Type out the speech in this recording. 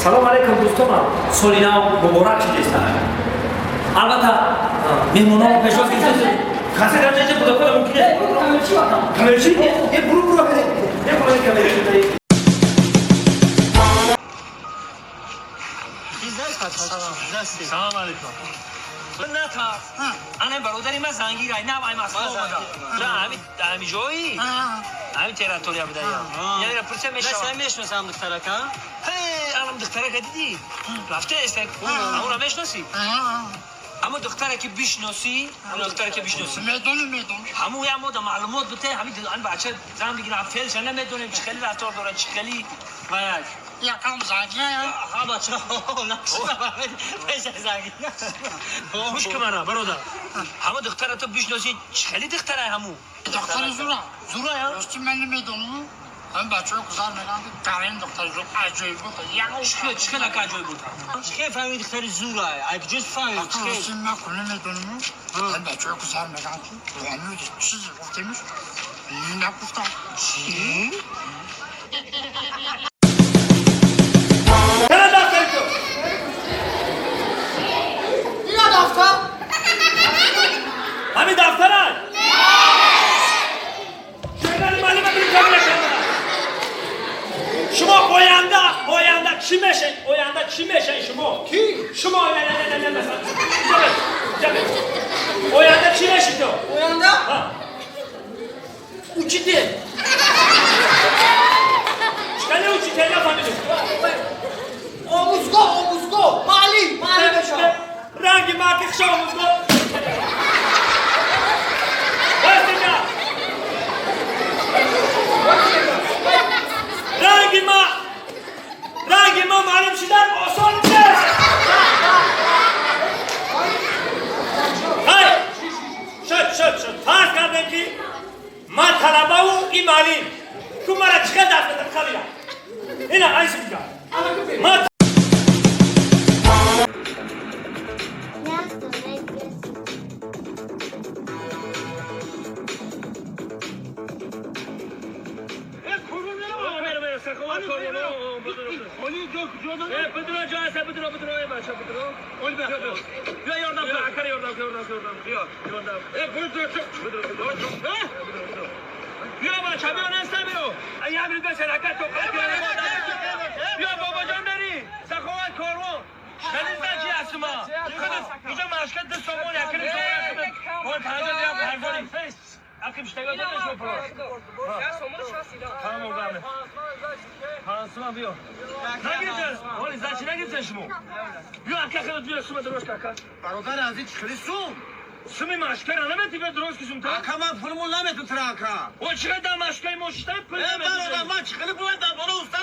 Салом алейкум, дӯстонам. Соли нав муборак шудеста. Албатта, меҳмонон пешвоз гирифта. Хасе дар ҷаҷа буда куда мумкин аст. Камерчи? Э, буру буру. Э, буру камерчи. Салом алейкум. Натарс. Ана бародари ман зангир ай нав ай Москва омада. Ра ҳами ҳами ҷои? Ҳами территория буда я. Яъне пурса мешавам. Ман мешносам духтарака. Ҳей, анам духтарака дидӣ? Рафта аст. Амура мешноси? Аммо духтаре ки бишносӣ, ҳамон духтаре ки бишносӣ. Медонам, медонам. Ҳамун я мода маълумот бите, ҳами бача зан бигирам, фелша намедонем чӣ хели рафтор дорад, чӣ хели ва як. Якам зангир. Ҳа бача, пеша зангир. Гӯш кун мана, бародар. Ҳамон духтара ту бишносӣ, чӣ хели духтара ҳамун? Духтари зура. Зура я? Рости ман намедонам. Ҳам бачаҳо гузар мегӯянд, дарин духтари зур аҷоиб буд. Чӣ хел ака аҷоиб буд? Чӣ хел фаҳмиди духтари зура? Ай куҷо фаҳмид? Чӣ хел? Рости ман кун намедонам. Ҳам бачаҳо гузар мегӯянд, ки ҳамин чизе гуфтемиш. Нагуфтам. Чӣ? Кана дафтари ту? Ина дафтар? Ҳамин дафтарай? Шогирди муаллима били камила кардана. Шумо оянда, оянда чӣ мешавед? Оянда чӣ мешавед шумо? Ки? Шумо не не не не масалан. Ҷабе, ҷабе. Оянда чӣ мешед ту? Оянда? Ҳа. Учитель. Чӣ кали учитель нафаҳмидем? Омӯзгор, омӯзгор. Маълим, маълим мешавам. Ранги ма ки хуша омӯзгор. Бастига. Ранги ма ранги ма маълум шудан осон нест. Ҳай! Шуд, шуд, шуд. Фарз кардем ки ман талабаву ин маълим. Ку мара чӣ хел дарс медам қабила? Ина айси дига. Ман Бародар азиз, чӣ хели сум? Суми машкара намети бе дуруст ки сумта? Ака, ман пулмон намету тра, ака. О, чӣ дар машкаи мо шитай пул Э, намети? бародар, ман чӣ хели бояд дар боло уста